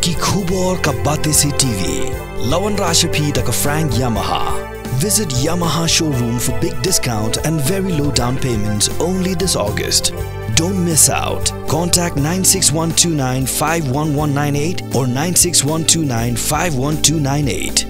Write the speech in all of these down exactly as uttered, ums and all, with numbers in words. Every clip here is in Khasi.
Ki khubor ka Batesi T V. Lawan Rashapi da ka Frank Yamaha. Visit Yamaha showroom for big discount and very low down payments only this August. Don't miss out. Contact nine six one two nine five one one nine eight or nine six one two nine five one two nine eight.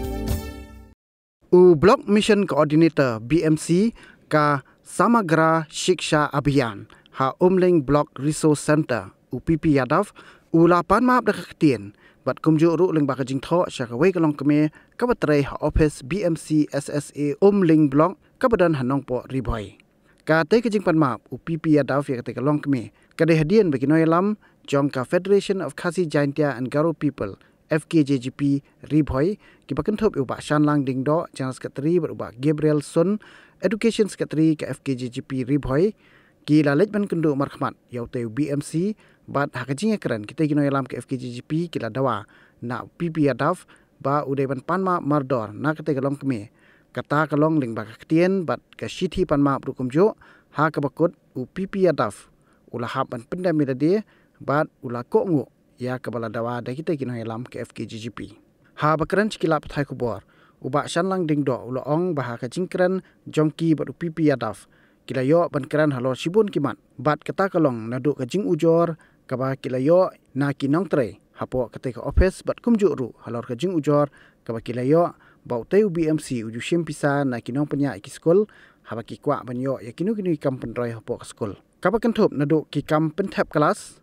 U Block Mission Coordinator B M C ka Samagra Shiksha Abhiyan ha Umling Block Resource Center, u P P Yadav, u la pan map da ka ktien bad kumjuh ruh lyngba ka jingthoh sha kawei ka longkmie kaba trei ha office B M C S S A Umling Block kaba don ha Nongpoh, Ri Bhoi. Katei ka jingpan map u P P Yadav ïa katei ka longkmie ka dei hadien ba ki nongïalam jong ka Federation of Khasi Jaintia and Garo People, F K J G P, Ri Bhoi, kiba kynthup ïa u Bah Shanlang Diengdoh, General Secretary, bad u Bah Gabriel Sun, Education Secretary ka F K J G P Ri Bhoi, ki la leit ban kynduh markhmat ïa utei u B M C, bad ha ka jingïakren kitei ki nongïalam ka F K J G P ki la dawa na u P P Yadav ba u dei ban pan map mardor na katei ka longkmie. Kata ka long lyngba ka ktien bad ka shithi pan map ruh kumjuh, ha kaba kut u P P Yadav u la hap ban pyndem ïa lade bad u la kohnguh ïa kaba la dawa da kitei ki nongïalam ka F K J G P. Haba kren sha ki lad pathai khubor, u Bah Shanlang Diengdoh u la ong ba ha ka jingkren jong ki bad u P P Yadav, ki la ïoh ban kren halor shibun ki mat bad kata ka long naduh ka jingujor kaba ki la ïoh na ki nongtrei hapoh katei ka office bad kumjuh ruh halor ka jingujor kaba ki la ïoh ba utei u B M C u ju shim pisa na ki nongpynïaid ki skul haba ki kwah ban ïoh ïa kino kino ki kam pynroi hapoh ka skul. Kaba kynthup naduh ki kam pynthep klas,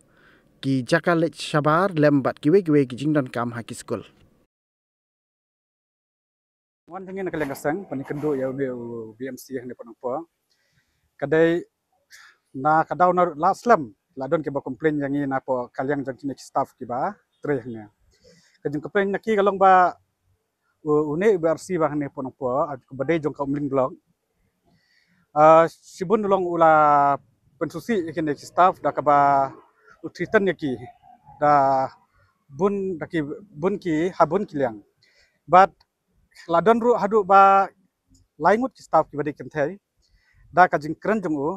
ki jaka leit shabar lem bad kiwei kiwei ki jingdonkam ha ki skul. Wan jong ngi na ka liang ka seng ban ïakynduh ïa une u B M C hangne Pohnongpoh. Ka dei na ka daw na la slem la don kiba complain ïa ngi na poh ka liang jong kine ki staff kiba trei hangne. Ka jingcomplain na ki ka long ba u, une u B R C ba hangne Pohnongpoh, ah, ba dei jong ka Umling Block. Ah, shibun u long u la pynsngewsih ïa kine ki staff da kaba u threaten ïa ki da bun, da ki bun ki ha bun ki liang. Bad la don ruh haduh ba lai ngut ki staff kiba dei kynthei, da ka jingkren jong u,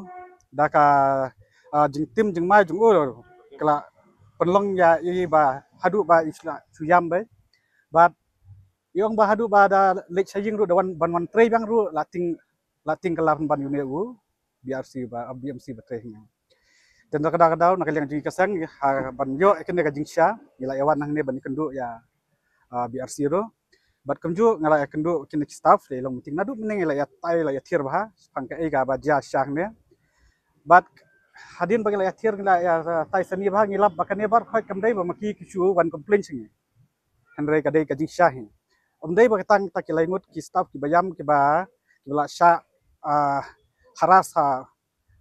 da ka, ah, jingtim jingmai jong u, ka la pynlong ïa i ba haduh ba i shu la shu ïam beit. Bad i ong ba haduh ba da leit sha ïing ruh, da wan, ban wan trei biang ruh la tieng, la tieng kylla pynban ïa une u B R C ba, B M C ba trei hangne. Te na ka daw ka daw na ka liang jong ngi ka seng, ha ban ïoh ïa kane ka jingshisha ngi la ïa wan hangne ban ïakynduh ïa, ah, B R C ruh. Bad kumjuh nga la ïakynduh kine ki staff, la long meeting naduh mynne, ngi la ïatai la ïathier bha shaphang kaei kaba jia shisha hangne. Bad hadien ba ngi la ïathier ngi la ïatai sani bha, ngi lap ba kane baroh khoit kam dei ba ma ki ki shu wan complain sha ngi. Hynrei ka dei ka jingshisha hi. Ym dei ba ka tang kata ki lai ngut ki staff kiba ïam kiba, kiba la shah, ah, harass ha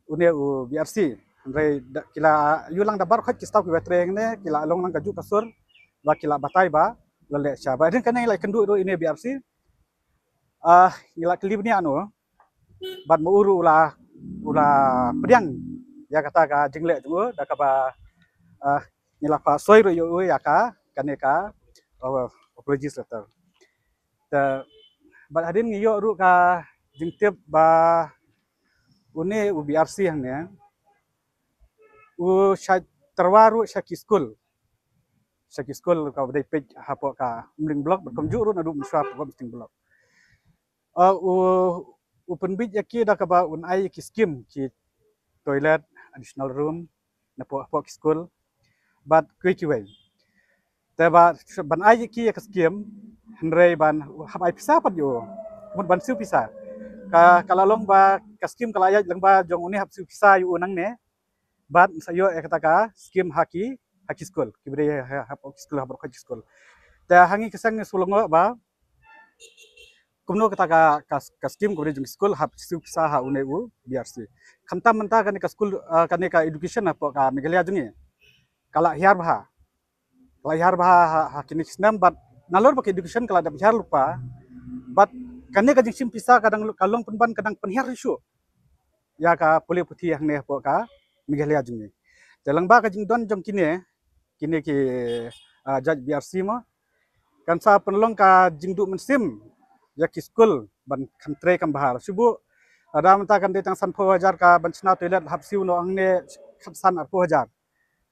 une u B R C. Hynrei da, ki la ïoh lang da baroh khoit ki staff kiba trei hangne, ki la long lang kajuh ka sur ba ki la batai ba la leh shisha. Bad hadien kane ngi la ïakynduh ruh ïa une u B R C. Ah, ngi la kylli bniah noh u. Bad ma u ruh u la, u la pdiang ïa kata ka jingleh jong u da kaba, ah, ngi la phah soi ruh ïa u ïa ka, kane ka, oh, apologies letter. Te bad hadien ngi ïoh ruh ka jingtip ba une u B R C hangne u shait tyrwa ruh sha ki skul, sha ki skul kaba dei peit hapoh ka Umling Block, bad kumjuh ruh naduh mynshuwa hapoh ka Umling Block. Ah, u, u pynbeit ïa ki da kaba un ai ïa ki skim, ki toilet, additional room, napoh, hapoh ki skul, bad kiwei kiwei. Te ba, ban ai ïa ki ïa ka skim, hynrei ban hap ai pisa pat ïa u, mut ban siew pisa. Ka, ka la long ba ka skim ka la ïaid lyngba jong une hap siew pisa ïa u nangne, bad sa ïoh ïa kata ka skim ha ki, ha ki skul, kiba dei ha, ha, ha ki skul, ha baroh ki skul. Te ha ngi ka seng ngi shu lyngngoh ba kumno kata ka, ka, ka skim kaba dei jong ki skul hap siew pisa ha une u B R C. Khamtam mynta kane ka skul, ah, kane ka education hapoh ka Meghalaya jong ngi ka la hiar bha. Ka la hiar bha ha, ha kine ki snem bad nalor ba ka education ka la dep hiar lypa. Bad kane ka jingshim pisa ka dang, ka long pynban ka dang pynhiar shuh ïa ka pule puthi hangne hapoh ka Meghalaya jong ngi. Te lyngba ka jingdon jong kine, kine ki, ah, jait B R C mo, kan sa pynlong ka jingduh mynsiem ïa ki skul ban kham trei kham bha. Shu buh lada mynta kan dei tang sanphew hajar ka ban shna toilet, hap siew noh hangne khatsan arphew hajar.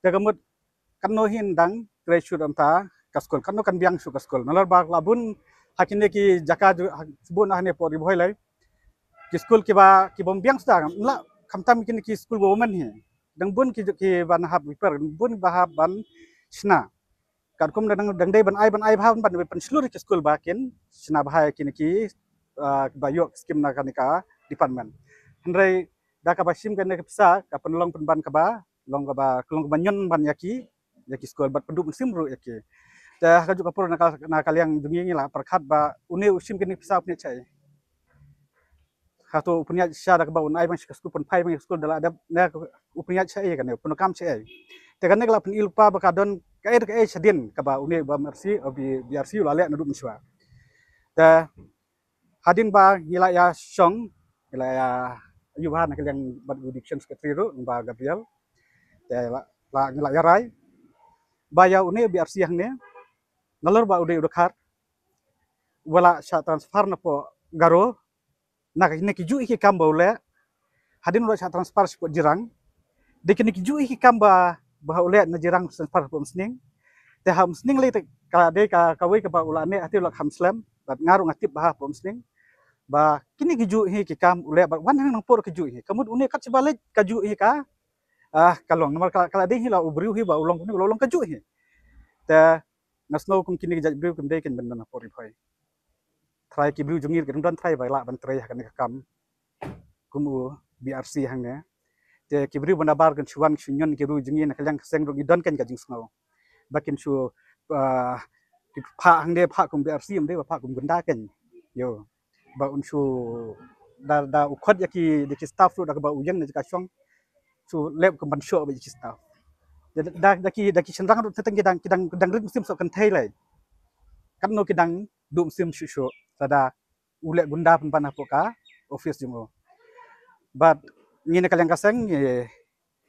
Te ka mut katno hi dang trei shuh mynta, ka skul, katno kan biang shuh ka skul. Nalor ba la bun ha kine ki jaka ju, ha, bun ha ne por i bhoi lai. Ki skul kiba, ki bym biang sda, la khamtam kine ki skul ba women hi. Dang bun ki, ki ban hap wiper, bun ba hap ban shna. Katkum dang, dang dei ban ai, ban ai bha, ban, ban pynshlur ki skul ba kin shna bha kine ki, ah, ba ïoh skim na kane ka department. Hynrei da kaba shim kane ka pisa, ka pynlong pynban kaba, long kaba, long kaba ñion ban ïa ki, ïa ki skul bad pynduh mynsiem ruh ïa ki. Te ha kajuh ka por na ka, na ka liang jong ngi ngi la pyrkhat ba une u shim kine pisa u pynïaid sha ei. Hato u pynïaid sha da kaba un ai bang sha ka skul, pynphai bang sha ka skul da la dep, ne u pynïaid sha ei kane, u pyndonkam sha ei. Te kane ka la pyn-i lypa ba ka don kaei kaei shadien kaba une u B R C, u B-, B R C u la leh naduh mynshuwa. Te hadien ba ngi la ïa shong, ngi la ïa ïohi bha na ka liang bad u Education Secretary ruh, u Bah Gabriel. Te la, la, ngi la ïa rai ba ïa une u B R C hangne, nalor ba u dei u dkhar, u la shah transfer na poh Garo, na kine kijuh ki kam ba u leh, hadien u la shah transfer shapoh Jirang, dei kine kijuh ki kam ba, ba u leh na Jirang transfer hapoh Umsning. Te ha Umsning lei te ka dei ka, kawei kaba u la neh, hati u la kham slem, bad nga ruh nga tip bha hapoh Umsning ba kine kijuh hi ki kam u leh, bad wan hangne nangpor kijuh hi. Ka mut une kat shaba leit kajuh hi ka, ah, ka long. Namar ka, ka la dei hi la u briew hi ba u long kane, u long kajuh hi. Te nga sngew kum kine ki jait briew kim dei kin ban don hapoh Ri Bhoi. Trai ki briew jong ngi ki don trai ba lah ban trei ha kane ka kam kum u B R C hangne. Te ki briew ba nabar kin shu wan shu ñion ki briew jong ngi na ka liang ka seng ruh ngi don kein ka jingsngew ba kin shu, ah, ki phah hangne phah kum B R C, ym dei ba phah kum gunda kein. Ïoh. Ba un shu da, da u khot ïa ki, da ki staff ruh da kaba u ïeng na jaka shong, shu leh kum ban shoh ba ïa ki staff. Da, da, da ki, da ki shynrang ruh te tang ki dang, ki dang, ki dang rit mynsiem soh kynthei lei. Katno ki dang duh mynsiem shuh shuh lada u leh gunda pynban hapoh ka office jong u. Bad ngi na ka liang ka seng ngi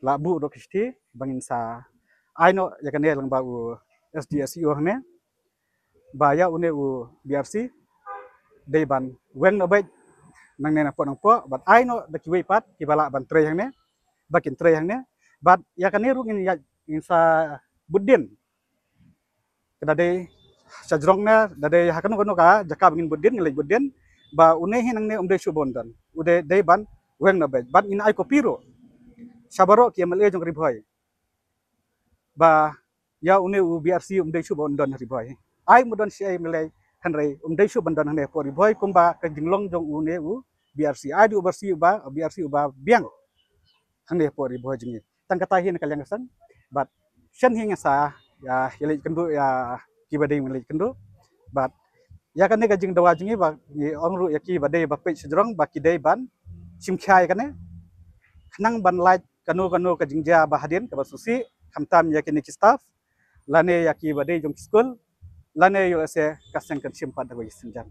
la buh ruh ka shithi ba ngin sa ai noh ïa kane lyngba u S D S E O hangne ba ïa une u B R C dei ban weng noh beit nangne nangpoh nangpoh, bad ai noh da kiwei pat kiba lah ban trei hangne ba kin trei hangne. Bad ïa kane ruh ngin ïa, ngin sa bud dien. Ka da dei sha jrong ne, da dei ha kano kano ka jaka ba ngin bud dien, ngin leit bud dien ba une hi nangne um dei shuh ban don. U dei, dei ban weng noh beit. Bad ngin ai copy ruh sha baroh ki M L A jong Ri Bhoi ba ïa une u B R C um dei shuh ban don ha Ri Bhoi. Ai mo don shi ai M L A, hynrei um dei shuh ban don hangne hapoh Ri Bhoi, kumba ka jinglong jong une u B R C. Ai dei u B R C uba, B R C uba biang hangne hapoh Ri Bhoi jong ngi. Tang kata hi na ka liang ka seng. Bad shen hi ngi sa ïa, ïa leit kynduh ïa kiba dei ban leit kynduh. Bad ïa kane ka jingdawa jong ngi ba ngi ong ruh ïa kiba dei ba peit sha jrong ba ki dei ban shim khia ïa kane, khnang ban lait kano kano ka jingjia ba hadien kaba sngewsih, khamtam ïa kine ki staff lane ïa kiba dei jong ki skul lane ïoh lehse ka seng kan shim pat da kawei ka sienjam.